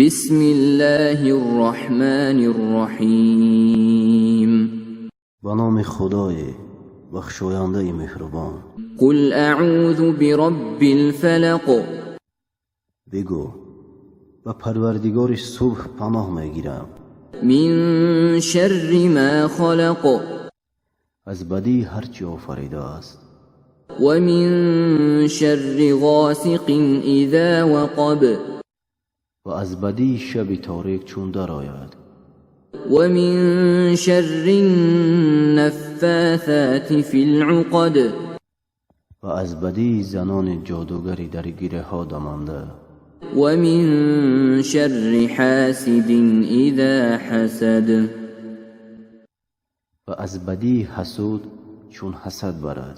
بسم الله الرحمن الرحيم. Ба номи Худое бахшояндаи меҳрубон. قل أعوذ برب الفلق. Бигӯ: ба Парвардигори субҳ паноҳ мегирам. من شر ما خلق. Аз бадии ҳар чӣ офаридааст. ومن شر غاسق إذا وقب. Ва аз бадии шаби торик, чун дарояд. ومن شر النفاثات في العقد. Ва аз бадии занони ҷодугари дар гиреҳҳо даманда. ومن شر حاسد إذا حسد. Ва аз бадии ҳасуд, чун ҳасад барад.